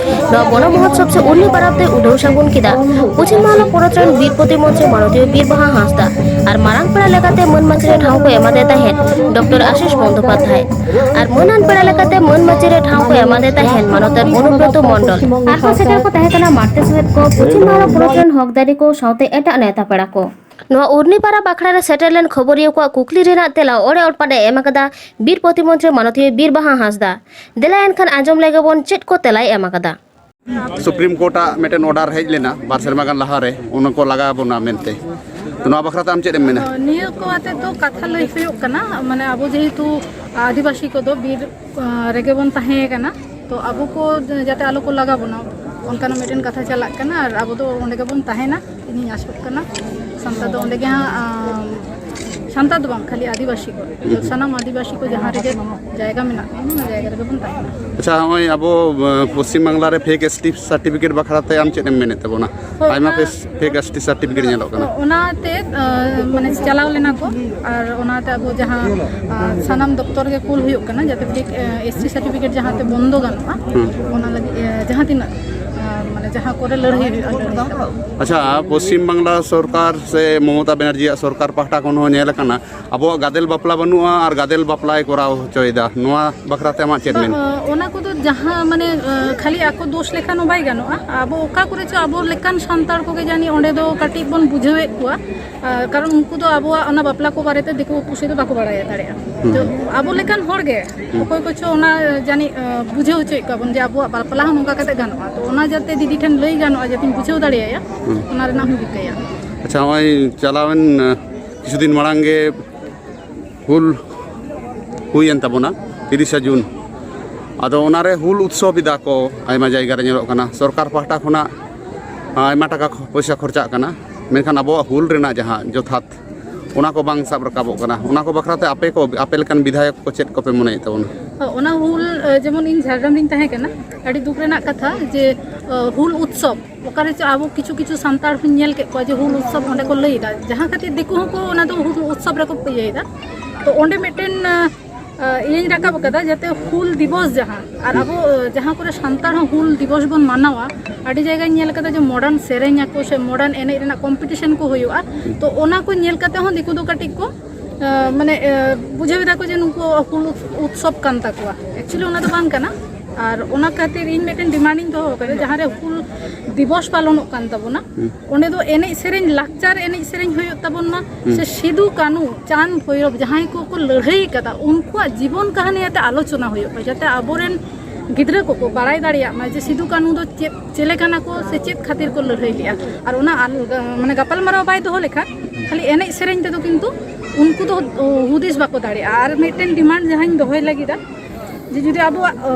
ᱱᱚᱣᱟ ᱵᱚᱱᱚ ᱢᱚᱦᱚᱛᱥᱚᱵ ᱥᱮ ᱩᱨᱱᱤ ᱯᱟᱨᱟᱵᱽ ᱫᱚᱭ ᱩᱰᱷᱟᱹᱣ ᱥᱟᱹᱜᱩᱱ ᱠᱮᱫᱟ ᱯᱚᱪᱷᱤᱢ ᱵᱟᱝᱞᱟ ᱯᱚᱱᱚᱛ ᱨᱮᱱ ᱵᱤᱨ ᱯᱨᱚᱛᱤᱢᱚᱱᱛᱨᱤ ᱢᱟᱱᱚᱛᱤᱭᱟᱹ ᱵᱤᱨ ᱵᱟᱦᱟ ᱦᱟᱸᱥᱫᱟ ᱟᱨ ᱢᱟᱨᱟᱝ ᱯᱮᱲᱟ ᱞᱮᱠᱟᱛᱮ ᱢᱟᱹᱱ ᱢᱟᱹᱪᱤ ᱨᱮ ᱴᱷᱟᱶ ᱠᱚ ᱮᱢᱟᱫᱮ ᱛᱟᱦᱮᱸᱫ ᱰᱚᱠᱴᱚᱨ ᱟᱥᱤᱥ ᱵᱚᱱᱫᱳᱯᱟᱫᱷᱭᱟᱭ᱾ ᱟᱨ ᱢᱟᱹᱱᱟᱱ ᱯᱮᱲᱟ ᱞᱮᱠᱟᱛᱮ ᱢᱟᱹᱱ ᱢᱟᱹᱪᱤ ᱨᱮ ᱴᱷᱟᱶ ᱠᱚ ᱮᱢᱟᱫᱮ ᱛᱟᱦᱮᱸᱫ ᱢᱟᱱᱚᱛᱟᱱ ᱚᱱᱩᱵᱨᱚᱛᱚ ᱢᱚᱱᱰᱚᱞ᱾ ᱟᱨᱦᱚᱸ ᱥᱮᱴᱮᱨ ᱠᱚ ᱛᱟᱦᱮᱸ ᱠᱟᱱᱟ ᱢᱟᱨᱛᱮ ᱥᱚᱦᱮᱫ ᱠᱚ, ᱯᱚᱪᱷᱤᱢ ᱵᱟᱝᱞᱟ ᱯᱚᱱᱚᱛ ᱨᱮᱱ ᱦᱚᱠᱫᱟᱨᱤ ᱠᱚ ᱥᱟᱶᱛᱮ ᱮᱴᱟᱜ ᱱᱮᱣᱛᱟ ᱯᱮᱲᱟ ᱠᱚ᱾ ᱱᱚᱣᱟ ᱩᱨᱱᱤ ᱯᱟᱨᱟᱵᱽ ᱟᱠᱷᱲᱟ ᱨᱮ ᱥᱮᱴᱮᱨ ᱞᱮᱱ ᱠᱷᱚᱵᱚᱨᱤᱭᱟᱹ ᱠᱚᱣᱟᱜ ᱠᱩᱠᱞᱤ ᱨᱮᱱᱟᱜ ᱛᱮᱞᱟ ᱚᱲᱮ ᱚᱲᱯᱟᱰᱮ ᱮᱢ ᱟᱠᱟᱫᱟ ᱵᱤᱨ ᱯᱨᱚᱛᱤᱢᱚᱱᱛᱨᱤ ᱢᱟᱱᱚᱛᱤᱭᱟᱹ ᱵᱤᱨ ᱵᱟᱦᱟ ᱦᱟᱸᱥᱫᱟ᱾ ᱫᱮᱞᱟ ᱮᱱᱠᱷᱟᱱ ᱟᱸᱡᱚᱢ ᱞᱮᱜᱮ ᱵᱚᱱ ᱪᱮᱫ ᱠᱚ ᱛᱮᱞᱟᱭ ᱮᱢ ᱟᱠᱟᱫᱟ᱾ ᱥᱩᱯᱨᱤᱢ ᱠᱳᱨᱴᱟᱜ ᱢᱤᱫᱴᱮᱱ ᱚᱨᱰᱟᱨ ᱦᱮᱡ ᱞᱮᱱᱟ ᱵᱟᱨ ᱥᱮᱨᱢᱟ ᱜᱟᱱ ᱞᱟᱦᱟᱨᱮ, ᱚᱱᱟ ᱠᱚ ᱞᱟᱜᱟᱣ ᱵᱚᱱᱟ ᱢᱮᱱᱛᱮ᱾ ᱛᱚ, ᱱᱚᱣᱟ ᱵᱟᱠᱷᱨᱟ ᱛᱮ ᱟᱢ ᱪᱮᱫ ᱮᱢ ᱢᱮᱱᱟ? ᱱᱤᱭᱟᱹ ᱠᱚ ᱟᱛᱮ ᱫᱚ ᱠᱟᱛᱷᱟ ᱞᱟᱹᱭ ᱦᱩᱭᱩᱜ ᱠᱟᱱᱟ, ᱢᱟᱱᱮ, ᱟᱵᱚ ᱡᱮᱦᱮᱛᱩ ᱟᱹᱫᱤᱵᱟᱹᱥᱤ ᱠᱚᱫᱚ ᱵᱤᱨ, ᱟᱸ, ᱨᱮᱜᱮ ᱵᱚᱱ ᱛᱟᱦᱮᱸ ᱠᱟᱱᱟ, ᱛᱚ ᱟᱵᱚ ᱠᱚ ᱡᱟᱛᱮ ᱟᱞᱚ ᱠᱚ ᱞᱟᱜᱟ ᱵᱚᱱᱟ, ᱚᱱᱠᱟᱱᱟᱜ ᱢᱤᱫᱴᱮᱱ ᱠᱟᱛᱷᱟ ᱪᱟᱞᱟᱜ ᱠᱟᱱᱟ᱾ ᱟᱨ ᱟᱵᱚ ᱫᱚ ᱚᱸᱰᱮ ᱜᱮᱵᱚᱱ ᱛᱟᱦᱮᱱᱟ, ᱤᱧᱤᱧ ᱟᱥᱚᱜ ᱠᱟᱱᱟ᱾ ᱥᱟᱱᱛᱟᱲ ᱫᱚ ᱚᱸᱰᱮ ᱜᱮ ᱦᱟᱸᱜ, ᱟᱸ, ᱥᱟᱱᱛᱟᱲ ᱫᱚ ᱵᱟᱝ, ᱠᱷᱟᱹᱞᱤ ᱟᱹᱫᱤᱵᱟᱹᱥᱤ ᱠᱚ, ᱦᱩᱸ᱾ ᱥᱟᱱᱟᱢ ᱟᱹᱫᱤᱵᱟᱹᱥᱤ ᱠᱚ ᱡᱟᱦᱟᱸ ᱨᱮᱜᱮ ᱡᱟᱭᱜᱟ ᱢᱮᱱᱟᱜ ᱛᱟᱵᱚᱱᱟ, ᱚᱱᱟ ᱡᱟᱭᱜᱟ ᱨᱮᱜᱮ ᱵᱚᱱ ᱛᱟᱦᱮᱱᱟ᱾ ᱟᱪᱪᱷᱟ, ᱱᱚᱜᱼᱚᱭ ᱟᱵᱚ, ᱟᱸ, ᱯᱚᱥᱪᱤᱢ ᱵᱟᱝᱞᱟ ᱨᱮ ᱯᱷᱮᱠ ᱮᱥ ᱴᱤ ᱥᱟᱨᱴᱤᱯᱷᱤᱠᱮᱴ ᱵᱟᱠᱷᱨᱟ ᱛᱮ ᱟᱢ ᱪᱮᱫ ᱮᱢ ᱢᱮᱱᱮᱫ ᱛᱟᱵᱚᱱᱟ? ᱦᱳᱭ, ᱟᱭᱢᱟ ᱚᱱᱟ face-, fake S T certificate ᱧᱮᱞᱚᱜ ᱠᱟᱱᱟ᱾ ᱚᱱᱟᱛᱮ, ᱟᱸ, ᱢᱟᱱᱮ, ᱪᱟᱞᱟᱣ ᱞᱮᱱᱟ ᱠᱚ, ᱟᱨ ᱚᱱᱟᱛᱮ ᱟᱵᱚ ᱡᱟᱦᱟᱸ, ᱟᱸ, ᱥᱟᱱᱟᱢ ᱫᱚᱯᱛᱚᱨ ᱜᱮ ᱠᱩᱞ ᱦᱩᱭᱩᱜ ᱠᱟᱱᱟ, ᱡᱟᱛᱮ ᱯᱷᱮᱠ, ᱟᱸ, ᱮᱥ ᱴᱤ ᱥᱟᱨᱴᱤᱯᱷᱤᱠᱮᱴ ᱡᱟᱦᱟᱸᱛᱮ ᱵᱚᱱᱫᱚ ᱜᱟᱱᱚᱜᱼᱟ, ᱦᱩᱸ᱾ ᱚᱱᱟ ᱞᱟᱹᱜᱤᱫ, ᱟᱸ, ᱡᱟᱦᱟᱸ ᱛᱤᱱᱟᱹᱜ, ᱟᱸ, ᱢᱟᱱᱮ, ᱡᱟᱦᱟᱸ ᱠᱚᱨᱮ ᱞᱟᱹᱲᱦᱟᱹᱭ ᱦᱩᱭᱩᱜᱼᱟ, ᱞᱟᱹᱲᱦᱟᱹᱭ ᱪᱟᱞᱟᱜᱼᱟ᱾ ᱟᱪᱪᱷᱟ, ᱯᱚᱥᱪᱤᱢ ᱵᱟᱝᱞᱟ ᱥᱚᱨᱠᱟᱨ ᱥᱮ ᱢᱚᱢᱚᱛᱟ ᱵᱮᱱᱟᱨᱡᱤᱭᱟᱜ ᱥᱚᱨᱠᱟᱨ ᱯᱟᱦᱴᱟ ᱠᱷᱚᱱ ᱦᱚᱸ ᱧᱮᱞ ᱟᱠᱟᱱᱟ, ᱟᱵᱚᱣᱟᱜ ᱜᱟᱫᱮᱞ ᱵᱟᱯᱞᱟ ᱵᱟᱹᱱᱩᱜᱼᱟ ᱟᱨ ᱜᱟᱫᱮᱞ ᱵᱟᱯᱞᱟᱭ ᱠᱚᱨᱟᱣ ᱦᱚᱪᱚᱭᱮᱫᱟ, ᱱᱚᱣᱟ ᱵᱟᱠᱷᱨᱟ ᱛᱮ ᱟᱢᱟᱜ ᱪᱮᱫ ᱵᱟᱝ, ᱢᱮᱱ? ᱚᱱᱟ ᱠᱚᱫᱚ ᱡᱟᱦᱟᱸ, ᱢᱟᱱᱮ, ᱠᱷᱟᱹᱞᱤ ᱟᱠᱚ ᱫᱳᱥ ᱞᱮᱠᱷᱟᱱ ᱦᱚᱸ ᱵᱟᱭ ᱜᱟᱱᱚᱜᱼᱟ᱾ ᱟᱵᱚ ᱚᱠᱟ ᱠᱚᱨᱮ ᱪᱚ ᱟᱵᱚ ᱞᱮᱠᱟᱱ ᱥᱟᱱᱛᱟᱲ ᱠᱚᱜᱮ ᱡᱟᱹᱱᱤᱡ ᱚᱸᱰᱮ ᱫᱚ ᱠᱟᱹᱴᱤᱡ ᱵᱚᱱ ᱵᱩᱡᱷᱟᱹᱣᱮᱫ ᱠᱚᱣᱟ, ᱠᱟᱨᱚᱱ ᱩᱱᱠᱩ ᱫᱚ ᱟᱵᱚᱣᱟᱜ ᱚᱱᱟ ᱵᱟᱯᱞᱟ ᱠᱚ ᱵᱟᱨᱮᱛᱮ ᱫᱤᱠᱩ ᱯᱩᱥᱤ ᱫᱚ ᱵᱟᱠᱚ ᱵᱟᱲᱟᱭ ᱫᱟᱲᱮᱭᱟᱜᱼᱟ᱾ ᱦᱩᱸ᱾ ᱛᱚ ᱟᱵᱚ ᱞᱮᱠᱟᱱ ᱦᱚᱲ ᱜᱮ ᱦᱩᱸ᱾ ᱚᱠᱚᱭ ᱠᱚᱪᱚ ᱚᱱᱟ ᱡᱟᱹᱱᱤᱡ, ᱵᱩᱡᱷᱟᱹᱣ ᱦᱚᱪᱚᱭᱮᱫ ᱠᱚᱣᱟ ᱵᱚᱱ ᱡᱮ ᱟᱵᱚᱣᱟᱜ ᱵᱟᱯᱞᱟ ᱦᱚᱸ ᱱᱚᱝᱠᱟ ᱠᱟᱛᱮ ᱜᱟᱱᱚᱜᱼᱟ᱾ ᱛᱚ ᱚᱱᱟ ᱡᱟᱛᱮ ᱫᱤᱫᱤ ᱴᱷᱮᱱ ᱞᱟᱹᱭ ᱜᱟᱱᱚᱜᱼᱟ, ᱡᱟᱛᱮᱧ ᱵᱩᱡᱷᱟᱹᱣ ᱫᱟᱲᱮᱭᱟᱭᱟ, ᱦᱩᱸ᱾ ᱚᱱᱟ ᱨᱮᱱᱟᱜ ᱦᱚᱸᱧ ᱨᱤᱠᱟᱹᱭᱟ᱾ ᱟᱪᱪᱷᱟ, ᱱᱚᱜᱼᱚᱭ ᱪᱟᱞᱟᱣᱮᱱ, ᱠᱤᱪᱷᱩ ᱫᱤᱱ ᱢᱟᱲᱟᱝ ᱜᱮ ᱦᱩᱞ ᱦᱩᱭᱮᱱ ᱛᱟᱵᱚᱱᱟ, ᱛᱤᱨᱤᱥᱟ ᱡᱩᱱ᱾ ᱟᱫᱚ ᱚᱱᱟᱨᱮ ᱦᱩᱞ ᱩᱛᱥᱚᱵ ᱮᱫᱟ ᱠᱚ, ᱟᱭᱢᱟ ᱡᱟᱭᱜᱟ ᱨᱮ ᱧᱮᱞᱚᱜ ᱠᱟᱱᱟ, ᱥᱚᱨᱠᱟᱨ ᱯᱟᱦᱴᱟ ᱠᱷᱚᱱᱟᱜ ᱟᱭᱢᱟ ᱴᱟᱠᱟ ᱠᱷᱚ-, ᱯᱚᱭᱥᱟ ᱠᱷᱚᱨᱪᱟᱜ ᱠᱟᱱᱟ᱾ ᱢᱮᱱᱠᱷᱟᱱ ᱟᱵᱚᱣᱟᱜ ᱦᱩᱞ ᱨᱮᱱᱟᱜ ᱡᱟᱦᱟᱸ ᱡᱚᱛᱷᱟᱛ, ᱚᱱᱟ ᱠᱚ ᱵᱟᱝ ᱥᱟᱵ ᱨᱟᱠᱟᱵᱚᱜ ᱠᱟᱱᱟ᱾ ᱚᱱᱟ ᱠᱚ ᱵᱟᱠᱷᱨᱟ ᱛᱮ ᱟᱯᱮ ᱠᱚ, ᱟᱯᱮ ᱞᱮᱠᱟᱱ ᱵᱤᱫᱷᱟᱭᱚᱠ ᱠᱚ ᱪᱮᱫ ᱠᱚᱯᱮ ᱢᱚᱱᱮᱭᱮᱫ ᱛᱟᱵᱚᱱᱟ? ᱚᱱᱟ ᱦᱩᱞ, ᱮ, ᱡᱮᱢᱚᱱ ᱤᱧ ᱡᱷᱟᱲᱜᱨᱟᱢ ᱨᱤᱧ ᱛᱟᱦᱮᱸ ᱠᱟᱱᱟ, ᱟᱹᱰᱤ ᱫᱩᱠ ᱨᱮᱱᱟᱜ ᱠᱟᱛᱷᱟ ᱡᱮ, ᱮ, ᱦᱩᱞ ᱩᱛᱥᱚᱵ ᱚᱠᱟᱨᱮ ᱪᱚ ᱟᱵᱚ ᱠᱤᱪᱷᱩ ᱠᱤᱪᱷᱩ ᱥᱟᱱᱛᱟᱲ ᱦᱚᱸᱧ ᱧᱮᱞ ᱠᱮᱫ ᱠᱚᱣᱟ ᱡᱮ ᱦᱩᱞ ᱩᱛᱥᱚᱵ ᱚᱸᱰᱮ ᱠᱚ ᱞᱟᱹᱭ ᱮᱫᱟ, ᱡᱟᱦᱟᱸ ᱠᱷᱟᱹᱛᱤᱨ ᱫᱤᱠᱩ ᱦᱚᱸᱠᱚ ᱚᱱᱟ ᱫᱚ ᱦᱩᱞ ᱩᱛᱥᱚᱵ ᱨᱮᱠᱚ ᱤᱭᱟᱹᱭᱮᱫᱟ᱾ ᱛᱚ ᱚᱸᱰᱮ ᱢᱤᱫᱴᱮᱱ, ᱮ, ᱮ, ᱤᱭᱟᱹᱧ ᱨᱟᱠᱟᱵ ᱟᱠᱟᱫᱟ, ᱡᱟᱛᱮ ᱦᱩᱞ ᱫᱤᱵᱚᱥ ᱡᱟᱦᱟᱸ, ᱟᱨ ᱟᱵᱚ, ᱮ, ᱡᱟᱦᱟᱸ ᱠᱚᱨᱮ ᱥᱟᱱᱛᱟᱲ ᱦᱚᱸ ᱦᱩᱞ ᱫᱤᱵᱚᱥ ᱵᱚᱱ ᱢᱟᱱᱟᱣᱟ, ᱟᱹᱰᱤ ᱡᱟᱭᱜᱟᱧ ᱧᱮᱞ ᱟᱠᱟᱫᱟ ᱡᱮ ᱢᱚᱰᱟᱨᱱ ᱥᱮᱨᱮᱧ ᱟᱠᱚ ᱥᱮ ᱢᱚᱰᱟᱨᱱ ᱮᱱᱮᱡ ᱨᱮᱱᱟᱜ ᱠᱚᱢᱯᱤᱴᱤᱥᱚᱱ ᱠᱚ ᱦᱩᱭᱩᱜᱼᱟ᱾ ᱛᱚ ᱚᱱᱟ ᱠᱚ ᱧᱮᱞ ᱠᱟᱛᱮ ᱦᱚᱸ ᱫᱤᱠᱩ ᱫᱚ ᱠᱟᱹᱴᱤᱡ ᱠᱚ, ᱮ, ᱢᱟᱱᱮ, ᱮ, ᱵᱩᱡᱷᱟᱹᱣ ᱮᱫᱟ ᱠᱚ ᱡᱮ ᱱᱩᱠᱩ ᱦᱩᱞ ᱩᱛ-, ᱩᱛᱥᱚᱵ ᱠᱟᱱ ᱛᱟᱠᱚᱣᱟ᱾ ᱮᱠᱪᱩᱭᱮᱞᱤ ᱚᱱᱟ ᱫᱚ ᱵᱟᱝ ᱠᱟᱱᱟ᱾ ᱟᱨ ᱚᱱᱟ ᱠᱷᱟᱹᱛᱤᱨ ᱤᱧ ᱢᱤᱫᱴᱮᱱ ᱰᱤᱢᱟᱱᱰ ᱤᱧ ᱫᱚᱦᱚ ᱟᱠᱟᱫᱟ, ᱡᱟᱦᱟᱸ ᱨᱮ ᱦᱩᱞ ᱫᱤᱵᱚᱥ ᱯᱟᱞᱚᱱᱚᱜ ᱠᱟᱱ ᱛᱟᱵᱚᱱᱟ, ᱦᱩᱸ᱾ ᱚᱸᱰᱮ ᱫᱚ ᱮᱱᱮᱡ ᱥᱮᱨᱮᱧ, ᱞᱟᱠᱪᱟᱨ ᱮᱱᱮᱡ ᱥᱮᱨᱮᱧ ᱦᱩᱭᱩᱜ ᱛᱟᱵᱚᱱ ᱢᱟ, ᱦᱩᱸ᱾ ᱥᱮ ᱥᱤᱫᱩ ᱠᱟᱹᱱᱩ ᱪᱟᱸᱫ ᱵᱷᱳᱭᱨᱚᱵ ᱡᱟᱦᱟᱸᱭ ᱠᱚᱠᱚ ᱞᱟᱹᱲᱦᱟᱹᱭ ᱠᱟᱫᱟ, ᱩᱱᱠᱩᱣᱟᱜ ᱡᱤᱵᱚᱱ ᱠᱟᱹᱦᱱᱤ ᱟᱛᱮ ᱟᱞᱳᱪᱚᱱᱟ ᱦᱩᱭᱩᱜ ᱢᱟ, ᱡᱟᱛᱮ ᱟᱵᱚᱨᱮᱱ ᱜᱤᱫᱽᱨᱟᱹ ᱠᱚᱠᱚ ᱵᱟᱲᱟᱭ ᱫᱟᱲᱮᱭᱟᱜ ᱢᱟ ᱡᱮ ᱥᱤᱫᱩ ᱠᱟᱹᱱᱩ ᱫᱚ ᱪᱮᱫ, ᱪᱮᱞᱮ ᱠᱟᱱᱟ ᱠᱚ ᱥᱮ ᱪᱮᱫ ᱠᱷᱟᱹᱛᱤᱨ ᱠᱚ ᱞᱟᱹᱲᱦᱟᱹᱭ ᱞᱮᱜᱼᱟ᱾ ᱟᱨ ᱚᱱᱟ ᱟᱞ-, ᱢᱟᱱᱮ ᱜᱟᱯᱟᱞᱢᱟᱨᱟᱣ ᱵᱟᱭ ᱫᱚᱦᱚ ᱞᱮᱠᱷᱟᱱ ᱠᱷᱟᱹᱞᱤ ᱮᱱᱮᱡ ᱥᱮᱨᱮᱧ ᱛᱮᱫᱚ ᱠᱤᱱᱛᱩ ᱩᱱᱠᱩ ᱫᱚ, ᱚ, ᱦᱩᱫᱤᱥ ᱵᱟᱠᱚ ᱫᱟᱲᱮᱭᱟᱜᱼᱟ᱾ ᱟᱨ ᱢᱤᱫᱴᱮᱱ ᱰᱤᱢᱟᱱᱰ ᱡᱟᱦᱟᱸᱧ ᱫᱚᱦᱚᱭ ᱞᱟᱹᱜᱤᱫᱟ, ᱡᱮ ᱡᱩᱫᱤ ᱟᱵᱚᱣᱟᱜ, ᱚ,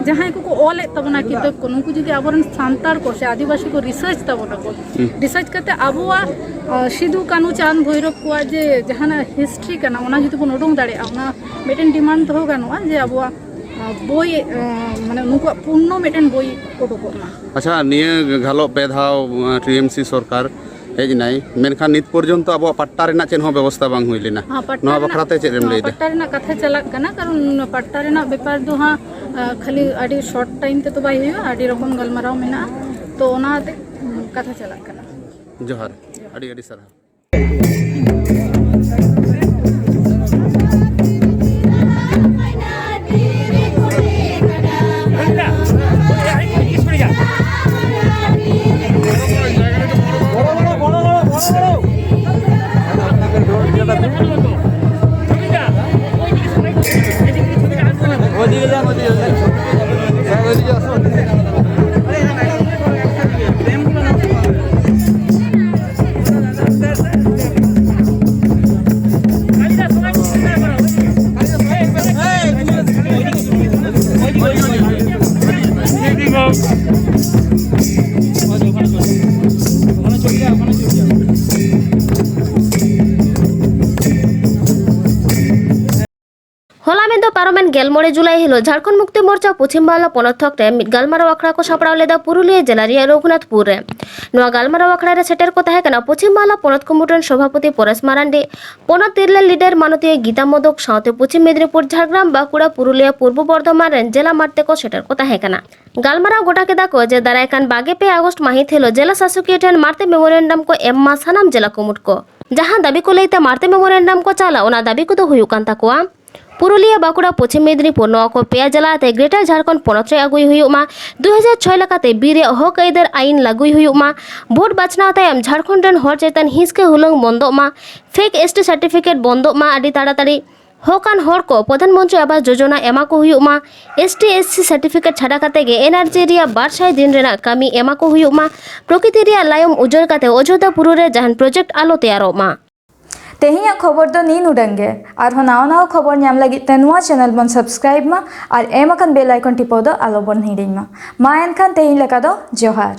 ᱡᱟᱦᱟᱸᱭ ᱠᱚᱠᱚ ᱚᱞᱮᱫ ᱛᱟᱵᱚᱱᱟ ᱠᱤᱛᱟᱹᱵ ᱠᱚ, ᱱᱩᱠᱩ ᱡᱩᱫᱤ ᱟᱵᱚᱨᱮᱱ ᱥᱟᱱᱛᱟᱲ ᱠᱚ ᱥᱮ ᱟᱹᱫᱤᱵᱟᱹᱥᱤ ᱠᱚ ᱨᱤᱥᱟᱨᱪ ᱛᱟᱵᱚᱱᱟ ᱠᱚ, ᱦᱩᱸ᱾ ᱨᱤᱥᱟᱨᱪ ᱠᱟᱛᱮ ᱟᱵᱚᱣᱟᱜ, ᱚ, ᱥᱤᱫᱩ ᱠᱟᱹᱱᱩ ᱪᱟᱸᱫ ᱵᱷᱳᱭᱨᱚᱵ ᱠᱚᱣᱟᱜ ᱡᱮ ᱡᱟᱦᱟᱱᱟᱜ ᱦᱤᱥᱴᱨᱤ ᱠᱟᱱᱟ, ᱚᱱᱟ ᱡᱩᱫᱤ ᱵᱚᱱ ᱩᱰᱩᱝ ᱫᱟᱲᱮᱭᱟᱜᱼᱟ, ᱚᱱᱟ ᱢᱤᱫᱴᱮᱱ ᱰᱤᱢᱟᱱᱰ ᱫᱚᱦᱚ ᱜᱟᱱᱚᱜᱼᱟ ᱡᱮ ᱟᱵᱚᱣᱟᱜ, ᱚ, ᱵᱳᱭ, ᱚ, ᱢᱟᱱᱮ ᱱᱩᱠᱩᱣᱟᱜ ᱯᱩᱨᱱᱚ ᱢᱤᱫᱴᱮᱱ ᱵᱳᱭ ᱩᱰᱩᱠᱚᱜ ᱢᱟ᱾ ᱟᱪᱪᱷᱟ, ᱱᱤᱭᱟᱹ ᱜᱷᱟᱞᱚᱜ ᱯᱮ ᱫᱷᱟᱣ, ᱚ, ᱴᱤ ᱮᱢ ᱥᱤ ᱥᱚᱨᱠᱟᱨ ᱦᱮᱡ ᱮᱱᱟᱭ, ᱢᱮᱱᱠᱷᱟᱱ ᱱᱤᱛ ᱯᱚᱨᱡᱚᱱᱛᱚ ᱟᱵᱚᱣᱟᱜ ᱯᱟᱴᱴᱟ ᱨᱮᱱᱟᱜ ᱪᱮᱫ ᱦᱚᱸ ᱵᱮᱵᱚᱥᱛᱷᱟ ᱵᱟᱝ ᱦᱩᱭ ᱞᱮᱱᱟ᱾ ᱦᱮᱸ, ᱯᱟᱴᱴᱟ ᱱᱚᱣᱟ ᱨᱮᱱᱟᱜ, ᱵᱟᱠᱷᱨᱟ ᱛᱮ ᱪᱮᱫ ᱮᱢ ᱦᱮᱸ, ᱞᱟᱹᱭ ᱮᱫᱟ? ᱯᱟᱴᱴᱟ ᱨᱮᱱᱟᱜ ᱠᱟᱛᱷᱟ ᱪᱟᱞᱟᱜ ᱠᱟᱱᱟ, ᱠᱟᱨᱚᱱ ᱯᱟᱴᱴᱟ ᱨᱮᱱᱟᱜ ᱵᱮᱯᱟᱨ ᱫᱚ ᱦᱟᱸᱜ, ᱟ, ᱠᱷᱟᱹᱞᱤ ᱟᱹᱰᱤ ᱥᱚᱨᱴ ᱴᱟᱭᱤᱢ ᱛᱮᱫᱚ ᱵᱟᱭ ᱦᱩᱭᱩᱜᱼᱟ, ᱟᱹᱰᱤ ᱨᱚᱠᱚᱢ ᱜᱟᱞᱢᱟᱨᱟᱣ ᱢᱮᱱᱟᱜᱼᱟ, ᱛᱚ ᱚᱱᱟᱛᱮ, ᱩᱸ, ᱠᱟᱛᱷᱟ ᱪᱟᱞᱟᱜ ᱠᱟᱱᱟ᱾ ᱡᱚᱦᱟᱨ, ᱟᱹᱰᱤ ᱟᱹᱰᱤ ᱥᱟᱨᱦᱟᱣ᱾ ᱜᱮᱞ ᱢᱚᱬᱮ ᱡᱩᱞᱟᱭ ᱦᱤᱞᱚᱜ ᱡᱷᱟᱲᱠᱷᱚᱸᱰ ᱢᱩᱠᱛᱤ ᱢᱳᱨᱪᱟ ᱯᱚᱪᱷᱤᱢ ᱵᱟᱝᱞᱟ ᱯᱚᱱᱚᱛ ᱛᱷᱚᱠ ᱨᱮ ᱢᱤᱫ ᱜᱟᱞᱢᱟᱨᱟᱣ ᱟᱠᱷᱲᱟ ᱠᱚ ᱥᱟᱯᱲᱟᱣ ᱞᱮᱫᱟ ᱯᱩᱨᱩᱞᱤᱭᱟᱹ ᱡᱮᱞᱟ ᱨᱮᱭᱟᱜ ᱨᱚᱜᱷᱩᱱᱟᱛᱷᱯᱩᱨ ᱨᱮ᱾ ᱱᱚᱣᱟ ᱜᱟᱞᱢᱟᱨᱟᱣ ᱟᱠᱷᱲᱟ ᱨᱮ ᱥᱮᱴᱮᱨ ᱠᱚ ᱛᱟᱦᱮᱸ ᱠᱟᱱᱟ ᱯᱚᱪᱷᱤᱢ ᱵᱟᱝᱞᱟ ᱯᱚᱱᱚᱛ ᱠᱩᱢᱩᱴ ᱨᱮᱱ ᱥᱚᱵᱷᱟᱯᱚᱛᱤ ᱯᱚᱨᱮᱥ ᱢᱟᱨᱟᱱᱰᱤ, ᱯᱚᱱᱚᱛ ᱛᱤᱨᱞᱟᱹ ᱞᱤᱰᱟᱨ ᱢᱟᱱᱚᱛᱤᱭᱟᱹ ᱜᱤᱛᱟ ᱢᱚᱫᱚᱠ ᱥᱟᱶᱛᱮ ᱯᱚᱪᱷᱤᱢ ᱢᱮᱫᱽᱱᱤᱯᱩᱨ, ᱡᱷᱟᱲᱜᱨᱟᱢ, ᱵᱟᱸᱠᱩᱲᱟ, ᱯᱩᱨᱩᱞᱤᱭᱟᱹ, ᱯᱩᱨᱵᱚ ᱵᱚᱨᱫᱷᱚᱢᱟᱱ ᱨᱮᱱ ᱡᱮᱞᱟ ᱢᱟᱨᱛᱮ ᱠᱚ ᱥᱮᱴᱮᱨ ᱠᱚ ᱛᱟᱦᱮᱸ ᱠᱟᱱᱟ᱾ ᱜᱟᱞᱢᱟᱨᱟᱣ ᱜᱚᱴᱟ ᱠᱮᱫᱟ ᱠᱚ ᱡᱮ ᱫᱟᱨᱟᱭ ᱠᱟᱱ ᱵᱟᱜᱮ ᱯᱮ ᱟᱜᱚᱥᱴ ᱢᱟᱹᱦᱤᱛ ᱦᱤᱞᱚᱜ ᱡᱮᱞᱟ ᱥᱟᱥᱚᱠᱤᱭᱟᱹ ᱴᱷᱮᱱ ᱢᱟᱨᱛᱮ ᱢᱮᱢᱳᱨᱮᱱᱰᱟᱢ ᱠᱚ ᱮᱢ ᱢᱟ ᱥᱟᱱᱟᱢ ᱡᱮᱞᱟ ᱠᱩᱢᱩᱴ ᱠᱚ᱾ ᱡᱟᱦᱟᱸ ᱫᱟᱹᱵᱤ ᱠᱚ ᱞᱟᱹᱭᱛᱮ ᱢᱟᱨᱛᱮ ᱢᱮᱢᱳᱨᱮᱱᱰᱟᱢ ᱠᱚ ᱪᱟᱞᱟ, ᱚᱱᱟ ᱫᱟᱹᱵᱤ ᱠᱚᱫᱚ ᱦᱩᱭᱩᱜ ᱠᱟᱱ ᱛᱟᱠᱚᱣᱟ, ᱯᱩᱨᱩᱞᱤᱭᱟᱹ, ᱵᱟᱸᱠᱩᱲᱟ, ᱯᱚᱪᱷᱤᱢ ᱢᱮᱫᱽᱱᱤᱯᱩᱨ, ᱱᱚᱣᱟ ᱠᱚ ᱯᱮᱭᱟ ᱡᱮᱞᱟ ᱟᱛᱮ ᱜᱨᱮᱴᱟᱨ ᱡᱷᱟᱲᱠᱷᱚᱸᱰ ᱯᱚᱱᱚᱛ ᱨᱮ ᱟᱹᱜᱩᱭ ᱦᱩᱭᱩᱜ ᱢᱟ᱾ ᱫᱩ ᱦᱟᱡᱟᱨ ᱪᱷᱚᱭ ᱞᱮᱠᱟᱛᱮ ᱵᱤᱨ ᱨᱮᱭᱟᱜ ᱦᱚᱠ ᱟᱹᱭᱫᱟᱹᱨ ᱟᱹᱭᱤᱱ ᱞᱟᱹᱜᱩᱭ ᱦᱩᱭᱩᱜ ᱢᱟ᱾ ᱵᱷᱳᱴ ᱵᱟᱪᱷᱱᱟᱣ ᱛᱟᱭᱚᱢ ᱡᱷᱟᱲᱠᱷᱚᱸᱰ ᱨᱮᱱ ᱦᱚᱲ ᱪᱮᱛᱟᱱ ᱦᱤᱸᱥᱠᱟᱹ ᱦᱩᱞᱟᱹᱝ ᱵᱚᱱᱫᱚᱜ ᱢᱟ᱾ ᱯᱷᱮᱠ ᱮᱥ ᱴᱤ ᱥᱟᱨᱴᱤᱯᱷᱤᱠᱮᱴ ᱵᱚᱱᱫᱚᱜ ᱢᱟ ᱟᱹᱰᱤ ᱛᱟᱲᱟᱛᱟᱲᱤ᱾ ᱦᱚᱠᱟᱱ ᱦᱚᱲ ᱠᱚ ᱯᱨᱚᱫᱷᱟᱱ ᱢᱚᱱᱛᱨᱤ ᱟᱵᱟᱥ ᱡᱳᱡᱚᱱᱟ ᱮᱢᱟ ᱠᱚ ᱦᱩᱭᱩᱜ ᱢᱟ᱾ S T S C certificate ᱪᱷᱟᱰᱟ ᱠᱟᱛᱮ ᱜᱮ ᱮᱱ ᱟᱨ ᱡᱤ ᱨᱮᱭᱟᱜ ᱵᱟᱨ ᱥᱟᱭ ᱫᱤᱱ ᱨᱮᱱᱟᱜ ᱠᱟᱹᱢᱤ ᱮᱢᱟ ᱠᱚ ᱦᱩᱭᱩᱜ ᱢᱟ᱾ ᱯᱨᱚᱠᱤᱛᱤ ᱨᱮᱭᱟᱜ ᱞᱟᱭᱚᱢ ᱩᱡᱟᱹᱲ ᱠᱟᱛᱮ ᱚᱡᱳᱫᱷᱟ ᱵᱩᱨᱩ ᱨᱮ ᱡᱟᱦᱟᱱ ᱯᱨᱚᱡᱮᱠᱴ ᱟᱞᱚ ᱛᱮᱭᱟᱨᱚᱜ ᱢᱟ᱾ ᱛᱮᱦᱮᱧᱟᱜ ᱠᱷᱚᱵᱚᱨ ᱫᱚ ᱱᱤᱱ ᱩᱰᱟᱹᱝ ᱜᱮ᱾ ᱟᱨᱦᱚᱸ ᱱᱟᱣᱟ ᱱᱟᱣᱟ ᱠᱷᱚᱵᱚᱨ ᱧᱟᱢ ᱞᱟᱹᱜᱤᱫ ᱛᱮ ᱱᱚᱣᱟ ᱪᱮᱱᱮᱞ ᱵᱚᱱ ᱥᱟᱵᱥᱠᱨᱟᱭᱤᱵ ᱢᱟ ᱟᱨ ᱮᱢ ᱟᱠᱟᱱ ᱵᱮᱞ ᱟᱭᱠᱚᱱ ᱴᱤᱯᱟᱹᱣ ᱫᱚ ᱟᱞᱚ ᱵᱚᱱ ᱦᱤᱲᱤᱧ ᱢᱟ᱾ ᱢᱟ ᱮᱱᱠᱷᱟᱱ ᱛᱮᱦᱮᱧ ᱞᱮᱠᱟ ᱫᱚ ᱡᱚᱦᱟᱨ᱾